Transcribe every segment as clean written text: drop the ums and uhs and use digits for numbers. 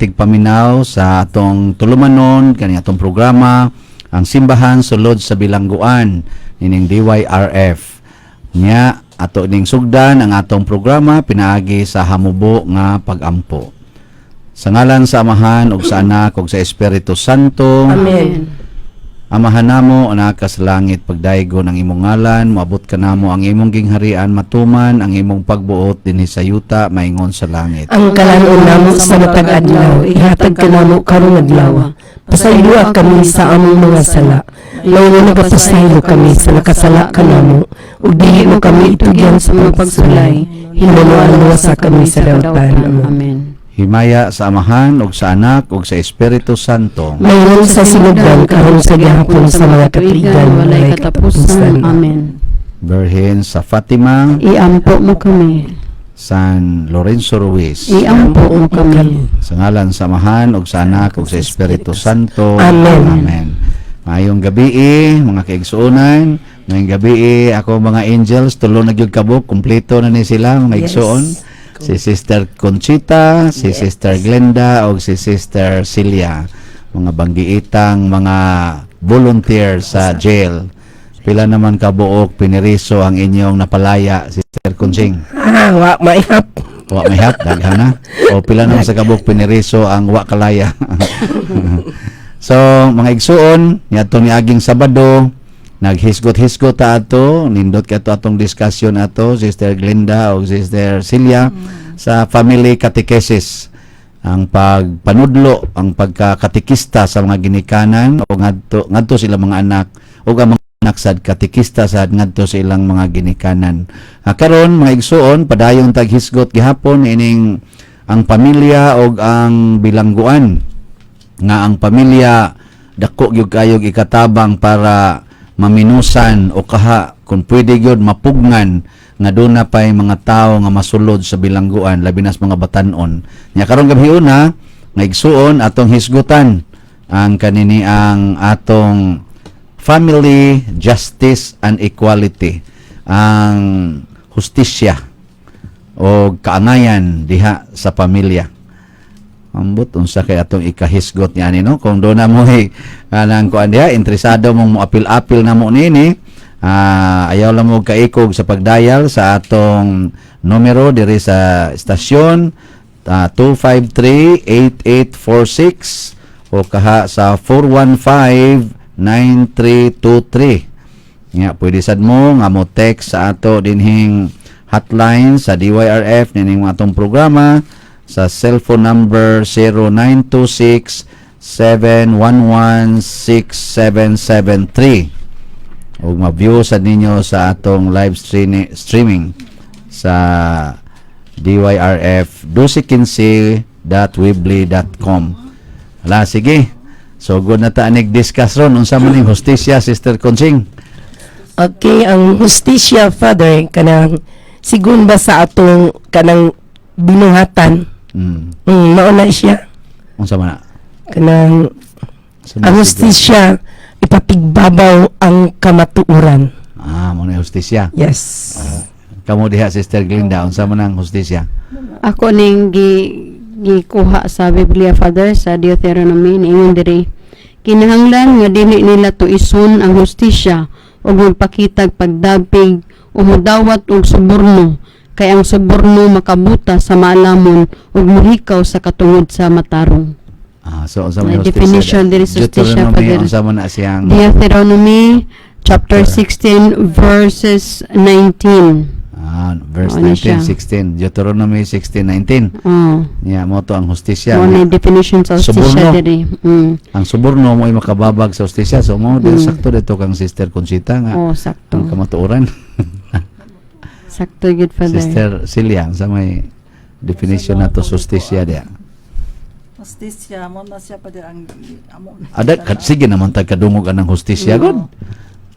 Tigpaminaw sa atong tulumanon kani atong programa, Ang Simbahan Sulod sa Bilangguan, nining DYRF. Nya ato ning sugdan ang atong programa pinaagi sa hamubo nga pagampo. Sa ngalan sa Amahan ug sa Anak ug sa Espiritu Santo. Amen. Amahan namo, naa ka sa langit, pagdaygon ang imong ngalan, moabot kanamo ang imong gingharian, matuman ang imong pagbuot dinhi sa yuta maingon sa langit. Ang kalan-on namo sa matag adlaw, ihatag kanamo karong adlaw. Pasayloa kami sa among mga sala, ingon nagapasaylo kami sa nakasala kanamo, ug dili mo kami itugyan sa mga pagsulay. Hinunuan luwasa kami sa dautan. Amen. Amen. Himaya sa Amahan ug sa Anak ug sa Espiritu Santo. Maingon sa sinugdan, karon sa gihapon, sa mga katuigan, walay katapusan. Amen. Birhen sa Fatima, Iampo mo kami. San Lorenzo Ruiz. Iampo mo kami. Sa ngalan sa Amahan ug sa Anak ug sa Espiritu Santo. Amen. Amen. Maayong gabi, mga kaigsuonan. Maayong gabi, ako mga angels, tulo na gyud kabuk, kumpleto na ni sila mga igsuon. Si Sister Conchita, si Sister Glenda ug si Sister Celia. Mga banggiitang mga volunteer sa jail. Pila naman kabuok piniriso ang inyong napalaya, Sister Conching? Ah, wa maihap. Wa mahap, daghan na. O pila naman sa kabuk piniriso ang wa kalaya? So, mga igsuon, niadto ni aging Sabado, naghisgot-hisgot ta ato, nindot kato atong discussion ato, Sister Glenda o Sister Celia, sa family catechesis, ang pagpanudlo, ang pagkakatekista sa mga ginikanan o ngadto ngadto sila mga anak o ang mga anak sad katekista sad ngadto sa ilang mga ginikanan. Karon, mga igsuon, padayon taghisgot gihapon ining ang pamilya og ang bilangguan, nga ang pamilya dako gyud kayog ikatabang para maminusan o kaha kung pwede gyud mapugngan nga duna pay mga tawo nga masulod sa bilangguan, labi na sa mga batan-on. Nya karon gabi una, nga igsuon, atong hisgutan ang kanini ang atong family justice and equality, ang hustisya o kaangayan diha sa pamilya. Ambot unsa kay atong ikahisgot niya no, kung duna mo kanang kuan diha, interesado mong moapil-apil na mo nini, ayaw lang mo kaikog sa pagdial sa atong numero diri sa estasyon, 253-8846 o kaha sa 415-9323. Nga pwede sad mo nga mo text sa ato dinhing hotline sa DYRF nining atong programa sa cellphone number 0926 711 6773 ug ma-view sad ninyo sa atong live streaming sa DYRF 1215.weebly.com. Hala, sige. So, good na ta anig discuss ron. Unsa man ning hustisya, Sister Conching? Okay, ang hustisya, Father, kanang sigun ba sa atong kanang binuhatan, mao na siya. Unsa man na? Kanang Unsa man ang siya? Hustisya, ipapigbabaw ang kamatuoran. Ah, mo na hustisya. Yes. Kamo diha, Sister Glinda, unsa man ang hustisya? Ako ning gikuha sa Biblia, Father, sa Deuteronomy. Niingon diri, kinahanglan nga dili nila tuison ang hustisya ug magpakitag pagdapig o modawat og suborno, kay ang suborno makabuta sa maalamon ug mohikaw sa katungod sa matarong. Ah, so unsa man May hustisya? Definition diri sa hustisya, Deuteronomy, Father. unsa man na siyang Deuteronomy chapter 16 verses 19. Ah, verse Ano 19, siya? 16. Deuteronomy 16, 19. Oh. Yeah, mo to ang hustisya. Mo na definition sa hustisya Suborno. diri. Ang suborno mo ay makababag sa hustisya. So mo din sakto dito kang Sister Conchita nga Oh, sakto. ang kamatuoran. Sakto gyud, Father. Sister Celia, sa may definition nato sa hustisya diya? Hustisya mo na siya pa ang amo. Ada kat sige naman tag kadungog anang hustisya gud.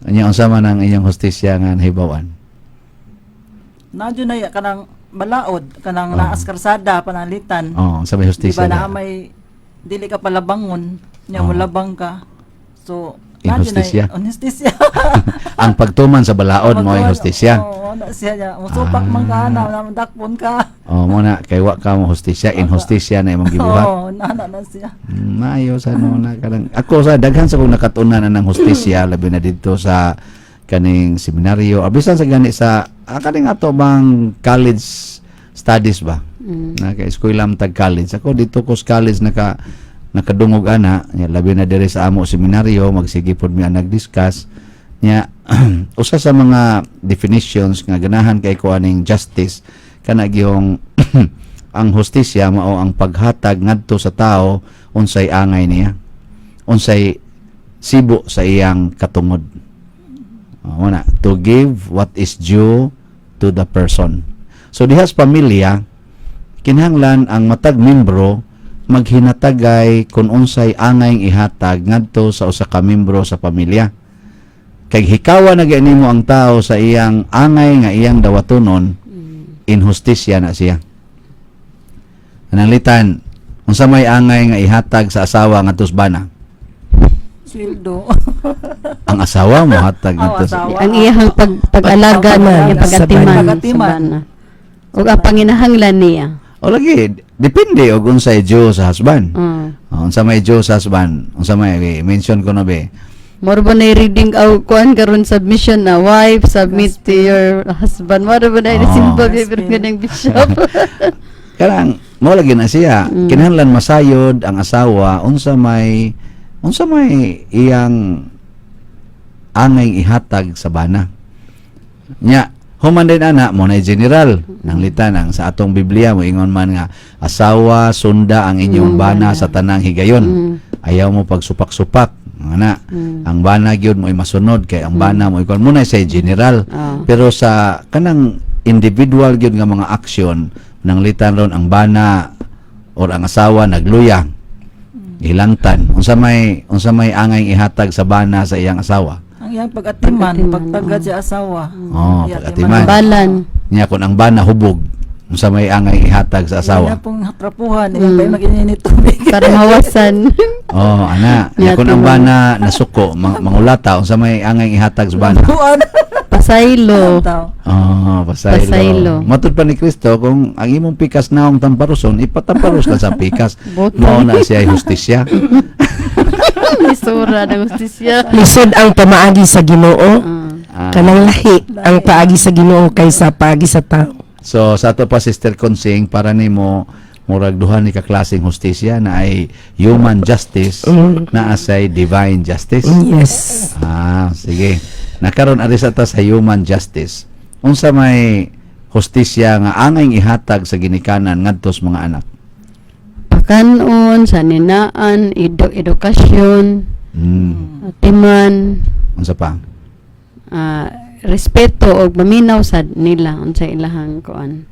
Anya unsa man ang inyong hustisya nga nahibaw-an? Na jud na ya kanang balaod, kanang Oh. naas karsada panalitan. Oh, unsa may Di hustisya ba na diha? may dili ka palabangon, nya Oh. mo labang ka. So Inhustisya. Inhustisya. Ang pagtuman sa balaod mo ay hustisya. Oo, na siya niya. Musupak man ka na, dakpon ka. Oh, mo na kay wa ka mo hustisya, inhustisya na imong gibuhat. Oo, na siya. Maayo sa no na kanang ako sa daghan sa kong nakatunan na ng hustisya, labi na didto sa kaning seminaryo o bisan sa gani sa kaning ato bang college studies ba, na kay eskwela tag college ako dito ko sa college nakadungog ana nya, labi na diri sa amo seminaryo, magsige pod mi ang nag-discuss nya. Usa sa mga definitions nga ganahan kay ko aning justice, kana gyung ang hustisya mao ang paghatag ngadto sa tao unsay angay niya, unsay sibo sa iyang katungod. Oh, na to give what is due to the person. So diha sa pamilya, kinahanglan ang matag membro maghinatagay kung unsay angay ihatag ngadto sa usa ka membro sa pamilya. Kay hikawa na gyud nimo ang tao sa iyang angay nga iyang dawatonon, inhustisya na siya. Analitan, unsa may angay nga ihatag sa asawa ngadto sa bana? Sweldo. Ang asawa mo hatag Oh, ngadto sa asawa. Ang iyang pag-alaga, Pag-atiman iyang sa pag-atiman bana. sa Pag-atiman. bana. Ug ang panginahanglan niya. O lagi, depende og unsay due sa husband. Oh, unsa may due sa husband? Unsa may eh, mention ko na be? Moro ba na reading aw kuan karon, submission na, wife submit to your husband. Moro ba na Oh. simple pero ganang bishop. Kanang mo lagi na siya. Kinahanglan masayod ang asawa unsa may iyang angay ihatag sa bana. Nya, human din ana mo na general nang litan ang sa atong Biblia moingon man nga, "Asawa, sunda ang inyong bana bana." sa tanang higayon. Ayaw mo pagsupak-supak. Ana, ang bana gyud mo masunod kay ang bana mo ikaw mo na say general. Pero sa kanang individual gyud nga mga aksyon, nanglitan ron ang bana or ang asawa nagluya. Hilangtan. Unsa may angay ihatag sa bana sa iyang asawa? Ang iyang pag-atiman, Pag-atiman, pagtagad oo. sa asawa. Oh, Iya, pag-atiman. Balan. Nya kun ang bana hubog, unsa may angay ihatag sa Iya asawa? pong trapuhan, iya pa mag-init tubig. Para mawasan. Oh, ana. Nya Nya kun ang timan. bana nasuko, mangulata, unsa may angay ihatag sa bana? Buwan. Pasaylo. Tao. Oh, pasaylo. Pasaylo. Matud pa ni Kristo, kung ang imong pikas naong tamparuson, ipatamparos lang sa pikas. Botay. Mao na siya ay hustisya. Isura ng hustisya. Lisod ang pamaagi sa Ginoo. Kanang lahi ang paagi sa Ginoo kaysa paagi sa tao. So sa ato pa, Sister Consing, para nimo murag duha ni ka klaseng hustisya na ay human justice, na asay divine justice. Yes. Ah, sige. Nakaron ari sa ta sa human justice. Unsa may hustisya nga angay ihatag sa ginikanan ngadto sa mga anak? Pakanon, saninaan, edukasyon, atiman, Unsa pa? Respeto og maminaw sad nila unsa ilahang kuan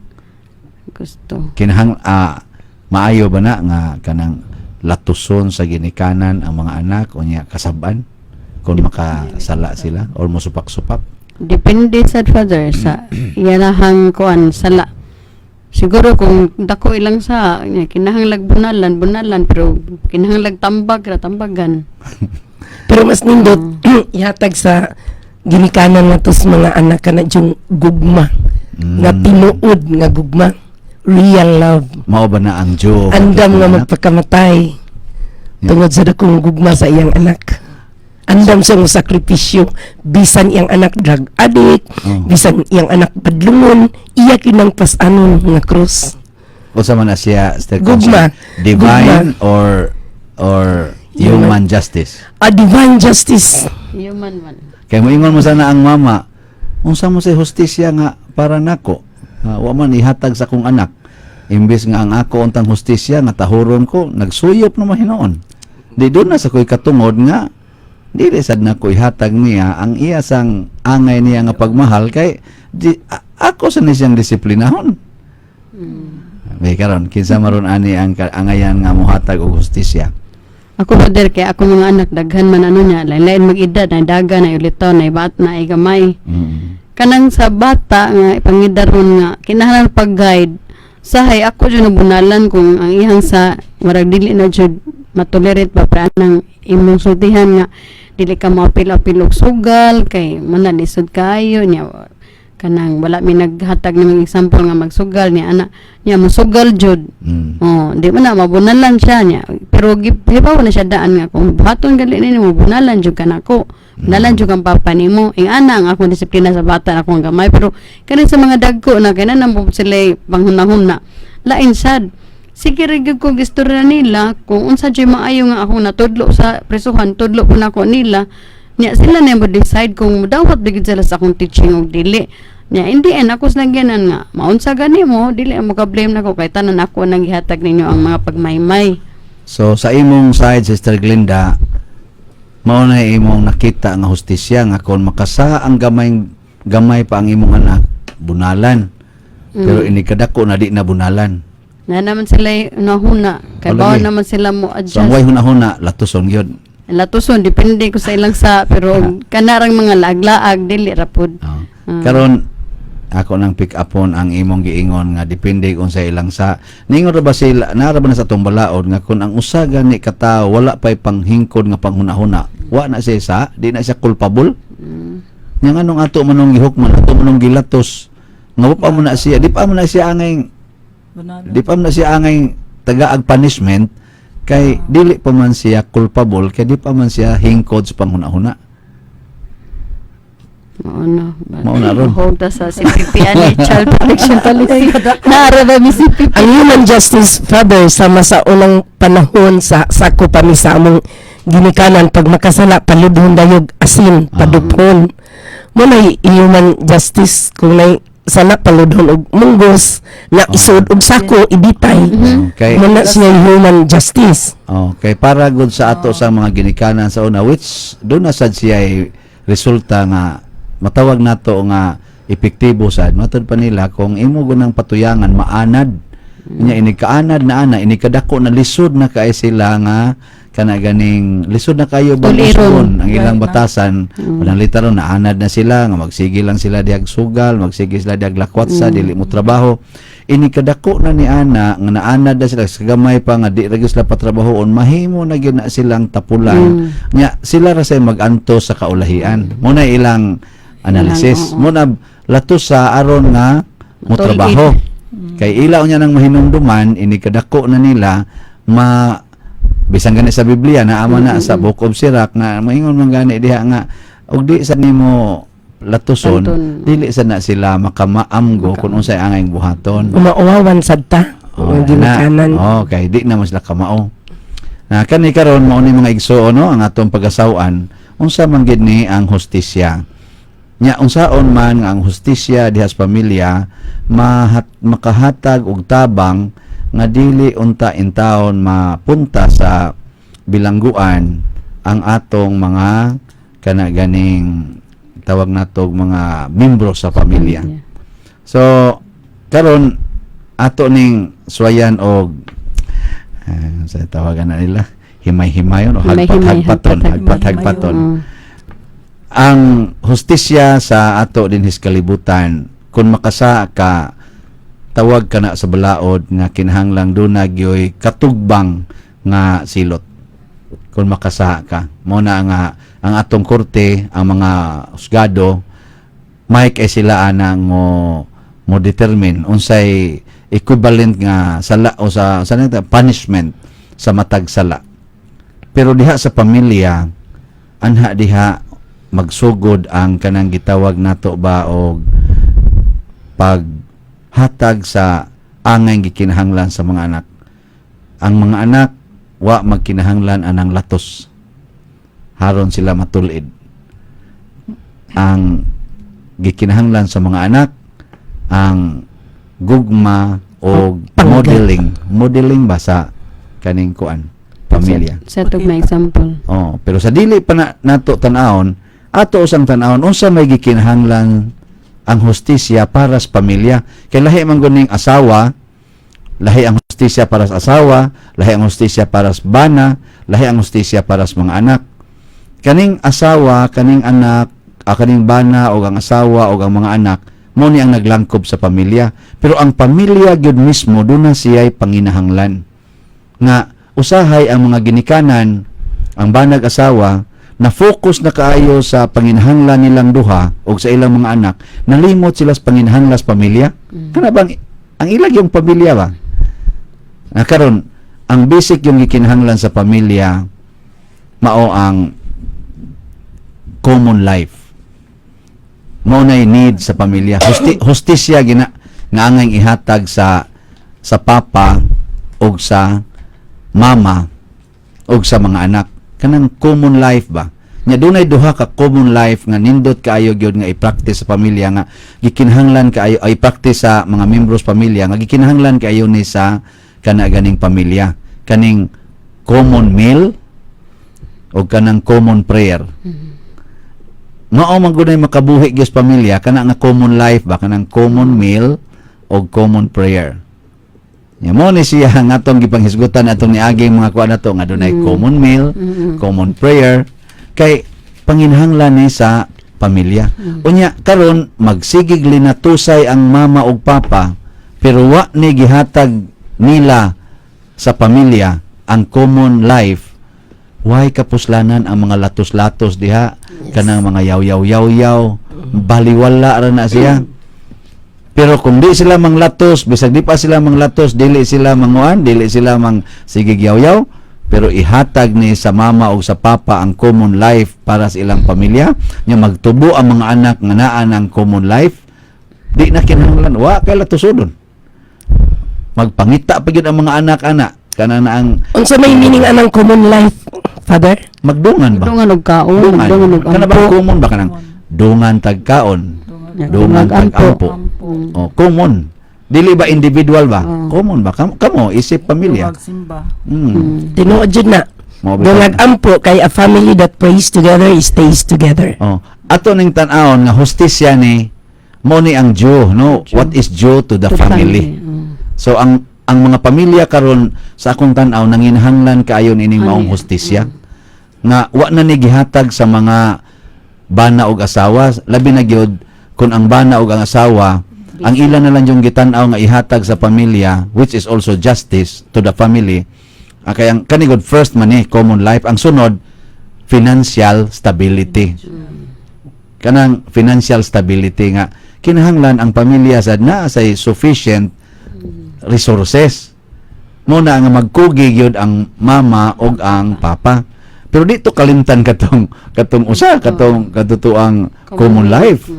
gusto. Kinahang maayo ba na nga kanang latuson sa ginikanan ang mga anak unya kasaban kung makasala sila or mosupak-supak? Depende sad, Father, sa iyahang kuan sala. Siguro kung dako ilang sa nya, kinahanglag bunalan, bunalan, pero kinahanglag tambag ra, tambagan. Pero mas nindot ihatag sa ginikanan nato sa mga anak kana yung gugma. Nga tinuod nga gugma. Real love. Mao ba na ang Diyo? Andam nga magpakamatay tungod sa dakong gugma sa iyang anak. Andam siya mo sakripisyo bisan iyang anak drug addict, bisan iyang anak badlungon, iya kinang pas-anon nga krus. Unsa man na siya, Sister Gugma. Conchi? Divine or human justice? A divine justice. Human man. Kay moingon mo sana ang mama, unsa mo say hustisya nga para nako? Wa man ihatag sa akong anak. Imbes nga ang ako untang hustisya nga tahuron ko, nagsuyop na mahinoon. Di doon na sa ko'y katungod nga dili sad nako ihatag niya ang iya sang angay niya nga pagmahal kay di, ako sa ni siyang disiplinahon. May karon kinsa maron ani ang angayan nga mohatag og hustisya? Ako, Father, kay ako mga anak daghan man ano niya, lain-lain mag-edad, na daga, na ulitaw, na ibat, na gamay. Kanang sa bata nga ipangidaron nga kinahanglan pag-guide, sahay ako jud nabunalan kung ang iyang sa marag dili na jud matolerate ba, pra anang imong sultihan nga Dili ka moapil-apil og sugal kay man na lisod kaayo niya. Kanang wala mi naghatag ng example nga magsugal niya ana niya, mosugal jud. Oh, di man na mabunalan siya niya. Pero hibaw na siya daan nga kung buhaton gali nini, mabunalan jud ka nako. Bunalan jud kang papa nimo. Ing ana ang akong disiplina sa bata akong gamay, pero kani sa mga dagko na kay na mo sila panghunahuna. Lain sad. Sige ra gyud ko gistorya nila kung unsa jud maayo nga akong natudlo sa presuhan, tudlo po nako nila. Nya sila na mo decide kung dawat bigid sila sa akong teaching og dili. Nya hindi en ako sa nagyanan nga maunsa gani mo, dili mo ka blame nako kay tanan ako nang gihatag ninyo ang mga pagmaymay. So sa imong side, Sister Glinda, mao na imong nakita nga hustisya nga kung makasa ang gamay gamay pa ang imong anak, bunalan. Pero ini kadako na, di na bunalan. Na naman sila nahuna kay O, bawal lagi. Naman sila mo So ang adjust. way huna-huna, latuson gyud. Latuson, depende ko sa ilang sa, pero kanarang mga laag-laag dili ra pud. Oh. Ah. Karon ako nang pick upon ang imong giingon nga depende kung sa ilang sa ningon ra ba sila, naa ra ba na sa atong balaod nga kung ang usa gani ka tawo wala pay panghingkod nga panghuna-huna, wa na siya sa di na siya culpable? Nya nganong ato manong gihukman, ato manong gilatos nga wa pa mo na siya, di pa mo na siya angay Bunalan. di pa mo na siya angay tagaag punishment kay dili pa man siya culpable, kay di pa man siya hingkod sa panghuna-huna? Mao na. Mao na ron. Hold ta sa CPP ani, Child Protection Policy. Naara ba mi CPP? Ang human justice, Father, sama sa unang panahon sa sako pa mi sa among ginikanan, pag makasala, paludhon dayog asin, paduphon. Mo na human justice, kung nay sala, paludhon og munggos nga isod og sako, ibitay. Okay. Mo na siya human justice. Okay, para gud sa ato sa mga ginikanan sa una, which doon na sad siya ay resulta nga matawag nato nga epektibo sad. Matod pa nila, kung imo gunang patuyangan maanad nya, inig kaanad na ana, inig kadako na, lisod na kay sila nga kana ganing lisod na kayo ba Tuliron. usbon ang ilang Right na. batasan. Walang litaro na anad na sila nga magsige lang sila dihag sugal, magsige sila dihag lakwatsa, dili mo trabaho. Ini kadako na ni ana nga naanad na sila sa gamay pa nga di ra gyud sila patrabahoon, mahimo na gyud na silang tapulan. Nya sila ra say maganto sa kaulahian. Mo na ilang analysis. Ilang, oo. Mo na latos sa aron nga mo Matulid. trabaho. Kay ilaw niya nang mahinumduman, ini kadako na nila ma bisan gani sa Biblia na ama na sa Book of Sirach nga maingon man gani diha nga og di sa nimo latuson, Panton. Dili sa na sila makamaamgo kung unsay angay buhaton. Umauwawan sad ta Oh, ang ginikanan. Na, oh, kay di naman sila kamao. Na kani karon mao ni mga igsuon, no, ang atong pagasaw-an, unsa man gid ni ang hustisya. Nya unsaon man nga ang hustisya diha sa pamilya makahatag og tabang nga dili unta intawon mapunta sa bilangguan ang atong mga kana ganing tawag natog mga membro sa pamilya. So karon ato ning swayan og sa tawagan na nila, himay-himayon o Himay-himay, hagpat-hagpaton, hagpat-hagpat. Hagpat-hagpaton. Ang hustisya sa ato dinhis kalibutan, kung makasa ka, tawag ka na sa balaod nga kinahanglang duna gyoy katugbang nga silot kung makasa ka. Mo na nga ang atong korte, ang mga husgado, may kay sila anang mo determine unsay equivalent nga sala o sa punishment sa matag sala. Pero diha sa pamilya, anha diha magsugod ang kanang gitawag nato ba og paghatag sa angay gikinahanglan sa mga anak. Ang mga anak wa magkinahanglan anang latos haron sila matulid. Ang gikinahanglan sa mga anak ang gugma o Pangga. Modeling, modeling ba sa kaning kuan, pamilya. Set og may example. Oh, pero sa dili pa na, nato tan-awon, ato usang tan-awon unsa may gikinahanglan ang hustisya para sa pamilya. Kay lahi man gud ning asawa, lahi ang hustisya para sa asawa, lahi ang hustisya para sa bana, lahi ang hustisya para sa mga anak. Kaning asawa, kaning anak, kaning bana o ang asawa o ang mga anak, mo ni ang naglangkob sa pamilya. Pero ang pamilya gyud mismo doon na siya'y panginahanglan nga usahay ang mga ginikanan, ang banag asawa, Na focus na kaayo sa panginahanglan nilang duha o sa ilang mga anak, nalimot sila sa panginahanglan sa pamilya. Kana bang ang ilag yung pamilya ba? Na karon, ang basic yung gikinahanglan sa pamilya mao ang common life. Mao na need sa pamilya. Hustisya gina nga angay ihatag sa papa og sa mama og sa mga anak. Kanang common life ba? Nya dunay duha ka common life nga nindot kaayo gyud nga i-practice sa pamilya nga gikinahanglan kaayo ay practice sa mga membros pamilya nga gikinahanglan kaayo ni sa kana ganing pamilya, kaning common meal o kanang common prayer. Mao man gud makabuhi gyud sa pamilya, kana nga common life ba, kanang common meal o common prayer. Nya mo ni siya nga atong gipanghisgutan atong niaging mga kuan nato nga dunay common meal, common prayer, kay panginahanglan ni sa pamilya. Unya karon magsigig linatusay ang mama ug papa, pero wa ni gihatag nila sa pamilya ang common life, why kapuslanan ang mga latos-latos diha, kanang mga yaw-yaw yaw-yaw, baliwala ra na siya. Pero kung di sila manglatos, bisag di pa sila manglatos, dili sila manguan, dili sila mang sigig yaw-yaw, pero ihatag ni sa mama o sa papa ang common life para sa ilang pamilya nya magtubo ang mga anak nga naa ng common life, di na kinahanglan, wa kay latusodon, magpangita pa gyud ang mga anak-anak kana na ang Unsa may meaning anang common life, Father? Magdungan ba? Dungan og kaon, Dungan. dungan og Kana ba ampo. Common ba kanang dungan tagkaon, dungan Mag-ampo. tag-ampo? Oh, common. Dili ba individual ba? Oo. Common ba? Kamo isip pamilya. Magsimba. Tinuod jud na. Mao bitaw. Dungag ampo kay a family that prays together stays together. Oh, ato ning tan-awon nga hustisya ni mo ni ang due, no? What is due to the To family? So ang mga pamilya karon sa akong tan-aw nanginahanglan kaayo nining maong Ano yan? hustisya nga wa na ni gihatag sa mga bana og asawa, labi na gyud kung ang bana og ang asawa, ang ila na lang yung gitan-aw nga ihatag sa pamilya, which is also justice to the family. Kay ang kani gud first man ni common life, ang sunod financial stability. Kanang financial stability nga kinahanglan ang pamilya sad naa say sufficient resources mo na nga magkugi gyud ang mama og ang papa. Pero dito kalimtan katong katong usa katong katutuang common life.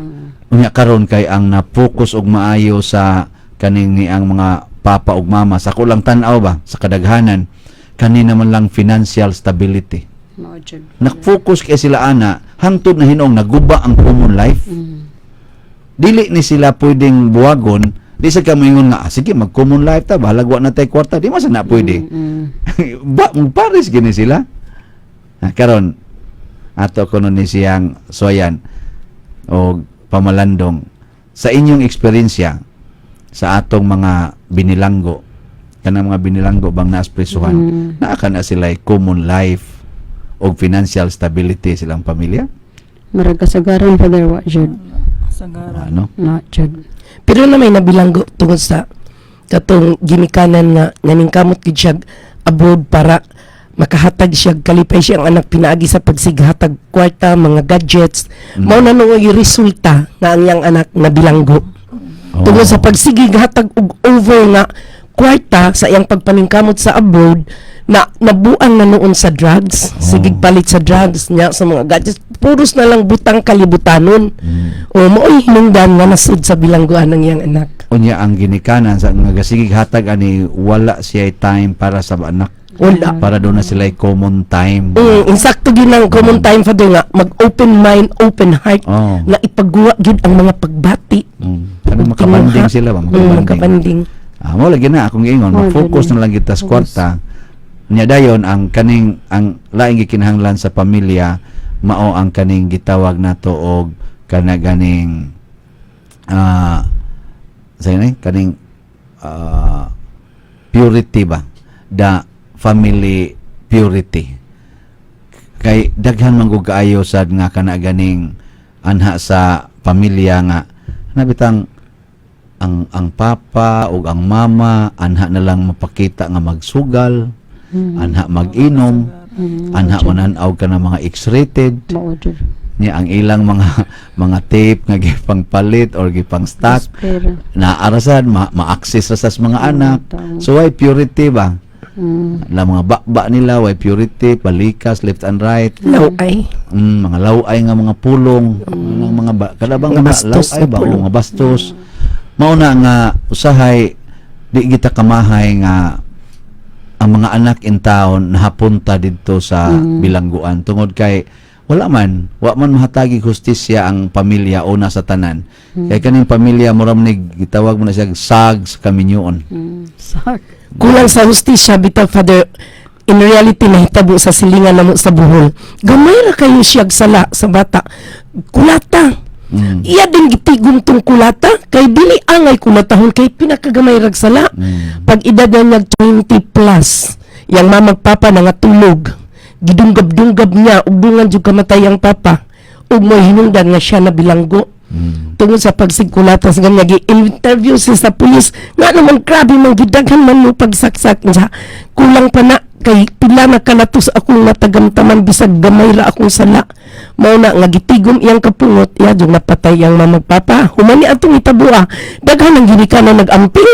Unya karon kay ang na-focus og maayo sa kaning ni ang mga papa ug mama, sa kulang tan-aw ba, sa kadaghanan kani naman lang financial stability. Mao jud. Nag-focus kay sila ana hangtod na hinuong naguba ang common life. Dili ni sila pwedeng buwagon. Di sa ka moingon nga, "Ah, sige, mag common life ta, bahalag wa na tay kwarta." Di man sa na pwede. Ba pares gini sila. Ha, karon ato kuno ni siyang soyan o pamalandong, sa inyong eksperyensya sa atong mga binilanggo, kanang mga binilanggo bang naas prisuhan, naa ka na sila common life o financial stability silang pamilya? Murag kasagaran, Father, wa jud. Kasagaran. Ano? Na jud. Pero na may nabilanggo tungod sa katong ginikanan nga naningkamot gid siya abroad para makahatag siya kalipay siya ang anak pinaagi sa pagsighatag kwarta, mga gadgets. Mao na nung yung resulta nga ang iyang anak nabilanggo tungod sa pagsigig hatag og over nga kwarta sa iyang pagpaningkamot sa abroad, na nabuang na noon sa drugs, sigig palit sa drugs niya, sa mga gadgets, puros na lang butang kalibutanon. O mao'y hinungdan nga nasud sa bilangguan ng iyang anak. Unya ang ginikanan sa nga gasigig hatag ani, wala siya time para sa anak. Wala. Para doon na sila common time. Insakto gyud ang common time, Father, nga mag open mind, open heart nga ipagguwa gyud ang mga pagbati. Kanang makabanding sila ba? Makabanding. Makabanding. Ah, mo lagi na akong giingon, Oh, mag-focus dili. na lang kita sa kwarta. Nya dayon ang kaning ang laing gikinahanglan sa pamilya mao ang kaning gitawag nato og kana ganing sa ni kaning purity ba, the family purity, kay daghan man gud kaayo sad nga kana ganing anha sa pamilya nga nabitang ang papa o ang mama anha na lang mapakita nga magsugal, anha mag-inom. Anha manan-aw ka na mga X-rated. Mao jud. Niya ang ilang mga mga tape nga gipang palit or gipang stock Pero na arasan ma-access ra sa mga anak. tama. So why purity ba? La mga bakba nila why purity, palikas left and right. Laway. Mga laway nga mga pulong, mga ba, kada bang Mga mga bastos laway na ba o pulong. mga bastos. Mao na nga usahay di kita kamahay nga ang mga anak in town nahapunta didto sa bilangguan tungod kay wala man wa man mahatagi hustisya ang pamilya una sa tanan kay kaning pamilya mura man ni gitawag mo na siya sag sa kaminyoon. Sak. Kulang sa hustisya bitaw, Father. In reality, nahitabo sa silingan namo sa Bohol. Gamay ra kayo siyag sala sa bata. Kulata. Iya din gitigom tong kulata kay dili angay kulatahon kay pinakagamay rag sala. Pag edad na niya 20 plus, yang mamag papa na nga tulog. Gidunggab-dunggab niya ug dungan jud kamatay ang papa. Ug mo'y hinungdan nga siya na bilanggo. Tungod sa pagsigkulata sa ganyan, gi-interview siya sa pulis nga naman grabe man gidaghan man mo pagsaksak niya, kulang pa na kay pila na kalatos akong natagamtaman bisag gamay ra akong sala. Mao na nga gitigom iyang kapungot, iya jud napatay ang mamagpapa. Human ni atong itabua, daghan ang ginikanan nag-amping.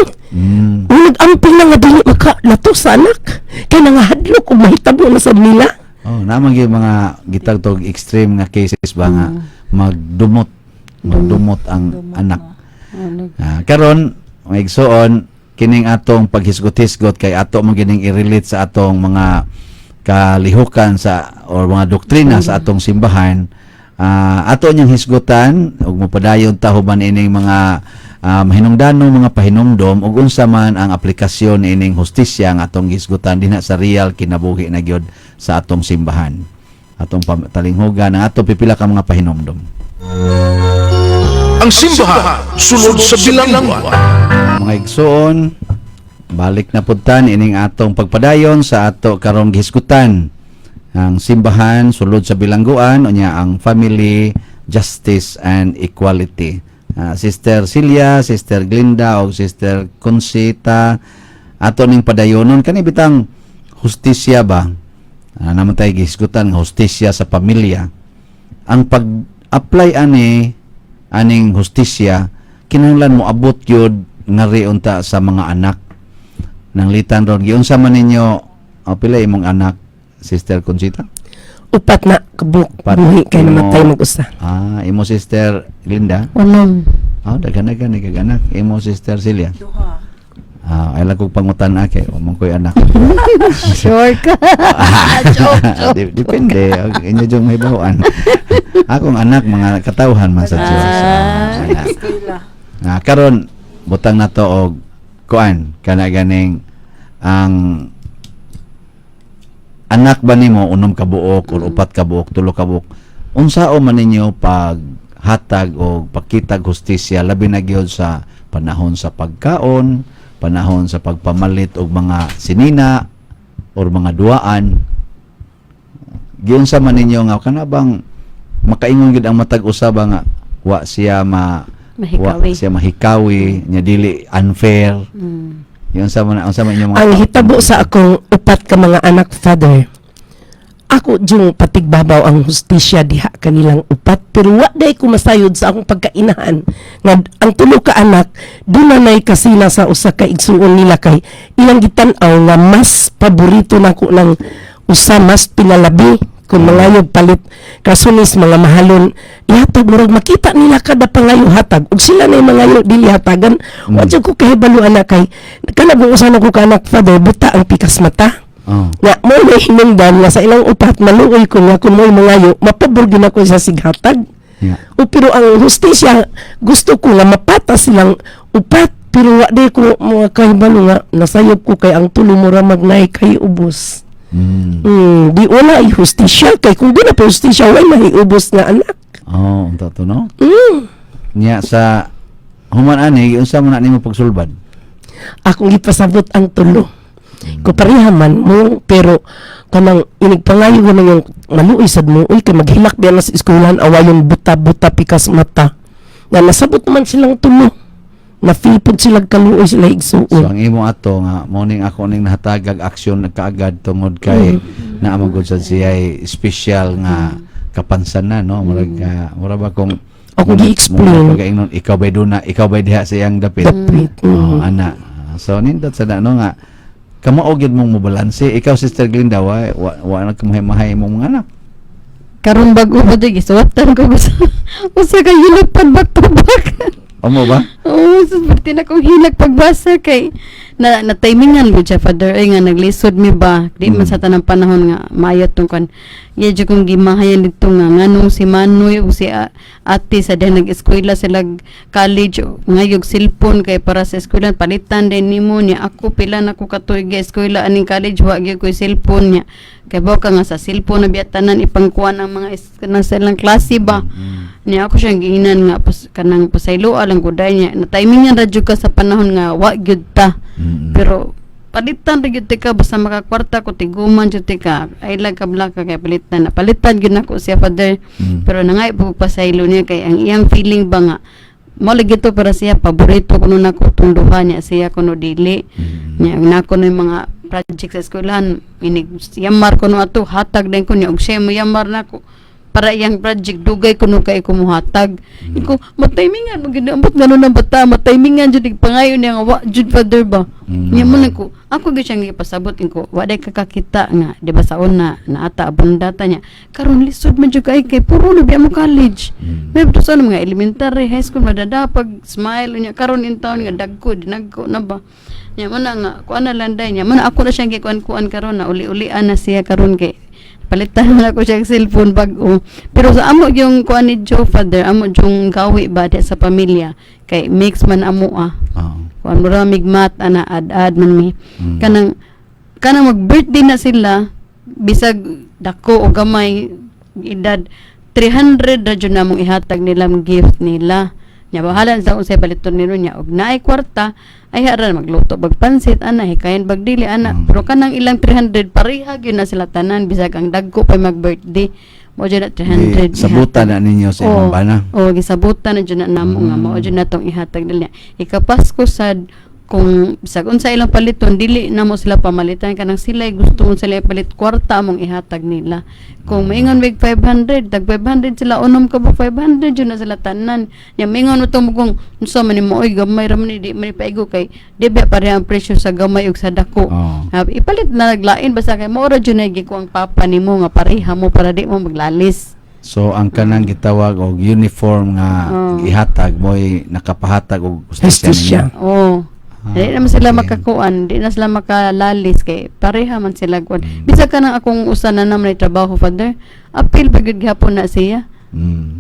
Nag-amping na nga dili maka latos sa anak kay nangahadlok og mahitabo na sad nila. Oh, naman gyud mga gitagtog extreme nga cases ba nga magdumot magdumot ang Dumot anak. na. Ano? Ah, karon mga igsoon, kining atong paghisgot-hisgot kay ato man gining i-relate sa atong mga kalihukan sa or mga doktrina sa atong simbahan. Ah, ato niyang hisgutan ug mopadayon ta human ining mga mahinungdano mga pahinumdom ug unsa man ang aplikasyon ining hustisya nga atong hisgutan dinha sa real kinabuhi na gyud sa atong simbahan, atong talinghugan ang atong pipila ka mga pahinumdom. Ang simbahan sulod sa bilangguan. Mga igsoon, balik na pud ta ining atong pagpadayon sa ato karong gihisgutan. Ang simbahan sulod sa bilangguan, unya ang family, justice and equality. Ah, Sister Celia, Sister Glinda o Sister Conchita, ato ning padayonon kani bitang hustisya ba? Ah, naman tayo gihisgutan nga hustisya sa pamilya. Ang pag-apply ani aning hustisya kinahanglan mo abot yun ngari unta sa mga anak nang litan ron. Giunsa man ninyo o pila imong anak, Sister Conchita? 4 na kabuk. 4. Buhi kay namatay mag-usa. Ah, imo, Sister Linda? 6. Ah, daghan daghan ni kag anak. Imo, Sister Celia? 2. Ah, ay lang kog pangutan kay wa man koy anak. Sure ka? Depende. Og inyo jung may bawaan. Akong anak mga katawhan man sa Dios. Ah, anak. Eskwela. Ah, karon butang na to og kuan kana ganing ang anak ba nimo 6 ka buok or 4 ka buok, 3 ka buok, unsao man ninyo pag hatag o pagkitag hustisya labi na gyud sa panahon sa pagkaon, panahon sa pagpamalit og mga sinina or mga duaan? Giunsa man ninyo nga kana bang makaingon gid ang matag usa ba nga wa siya ma Mahikawi. wa siya mahikawi nya dili unfair? Giunsa man, unsa man inyong mga Ang hitabo sa akong 4 ka mga anak, Father, ako jung patigbabaw ang hustisya diha kanilang 4, pero wa day ko masayod sa akong pagkainahan nga ang 3 ka anak dunay kasina sa usa ka igsuon nila kay ilang gitan-aw nga mas paborito nako ng usa, mas pinalabi kung mangayo palit kasunis mga mahalon ihatag. Murag makita nila kada pangayo hatag ug sila na mangayo dili hatagan. Wa jud ko kahibalo ana kay kanang usa na ko ka anak, Father, buta ang pikas mata. Nga mo na hinungdan nga sa ilang 4 maluoy ko nga kung mo'y mangayo mapabor gyud ako sa sighatag. O pero ang hustisya gusto ko nga mapata silang 4, pero wa di ko mga kahibalo nga nasayop ko kay ang 3 mura magnay kay ubos. Di wala ay hustisya kay kung di na pa hustisya walay mahiubos nga anak. Oh, unta to no? Nya sa human ani giunsa man na nimo pagsulbad? Akong gipasabot ang 3. Ko pareha man mo pero kanang inig pangayo ko yung maluoy sad mo uy kay maghilak biya na sa eskwelahan awayon buta-buta pikas mata. Nga nasabot naman silang 3. Na feel pod sila kaluoy sila igsuon. So ang imo ato nga morning ako ning nahatagag aksyon kaagad tungod kay Naa man gud sad siya special nga kapansanan, no? Murag mura ba kung Ako gi-explain. Pagaingnon, ikaw bay duna, ikaw bay diha sa iyang dapit. Dapit. Oh, ana. So nindot sa na, no, nga kamao gyud mong mobalanse. Ikaw, Sister Glinda, wa na kamahay-mahay imong mga anak. Karon bag-o ba di gisuwatan ko usa usa ka hilak back to back. Amo ba? Oo, sus, perti na kong hilak pagbasa kay na timingan ko siya, Father, ay nga naglisod mi ba di man sa tanang panahon nga maayo tong kan iya jud kong gimahayan dito nga nganong si Manoy ug si ate sa diha nag-eskwela sila college ngayog cellphone kay para sa eskwela palitan din nimo niya. Ako pila na ko katuig ga eskwela aning college, wa gyud ko'y cellphone niya kay baw ka nga sa cellphone na biya tanan ipangkuan ang mga kanang sa ilang klase ba. Niya ako siyang giingnan nga kanang pasayloa lang ko dahil niya na timingan ra jud ka sa panahon nga wa gyud ta. Pero palitan ra gyud ka basta makakwarta ko, tiguman jud ka ay lang ka blaka kay palitan na palitan gyud nako siya, Father. Pero nangay po pasaylo niya kay ang iyang feeling ba nga mo lagi to para siya paborito kuno nako tong duha niya, siya kuno dili. Niya nako na yung mga project sa eskwelahan, inig yamar kuno ato hatag din ko niya og siya mo yamar nako para iyang project dugay kuno kay ko muhatag. Iko mataymingan mo gid ambot ngano ng bata mataymingan jud pangayo niya nga wa jud, Father ba. Niya mo na ko ako gyud siyang gipasabot ko wa day kakakita nga di ba sa una naata abundata niya karon lisod man jud kay kay puro na biya mo college. May to sa mga elementary, high school madada pag smile niya karon in town nga dagko dinagko na ba niya mo na nga kuan na lang day niya mo na ako na siyang gikuan-kuan karon na uli-ulian na siya karon kay palitan na ko siya cellphone bag-o. Pero sa amo yung kuan ni Joe, Father, amo yung gawi ba di sa pamilya kay mix man amo ah. Kuan mura migmat ana ad-ad man mi. Kanang kanang mag-birthday na sila bisag dako o gamay edad, 300 ra jud namong ihatag nila ang gift nila. Nya bahala sa unsay paliton nilo niya og naay kwarta ay hara magluto bag pansit ana hikayan bag dili ana. Pero kanang ilang 300 pareha gyud na sila tanan bisag ang dagko pa mag-birthday mo jud na 300 Di, sabutan na ninyo sa imong bana. Oo, gisabutan na jud na namo nga mao jud na tong ihatag nila. Ikapasko sad kung bisag unsa ilang paliton dili namo sila pamalitan kanang sila gusto mo sila ipalit kwarta among ihatag nila. Kung maingon mig 500, tag 500 sila unom ka ba 500 jud na sila tanan. Nya maingon mo tong kung unsa man nimo oy gamay ra man ni di man ni paigo kay di ba pareha ang presyo sa gamay ug sa dako. Ha, ipalit na naglain basta kay mao ra jud na gikuang papa nimo nga pareha mo para di mo maglalis. So ang kanang gitawag og uniform nga ihatag mo'y nakapahatag og hustisya Hustisya. ninyo. Oo. Di naman sila makakuan, di na sila makalalis kay pareha man sila kuan. Bisag ka nang akong usa na naman ay trabaho, Father, apil pa gyud gihapon na siya.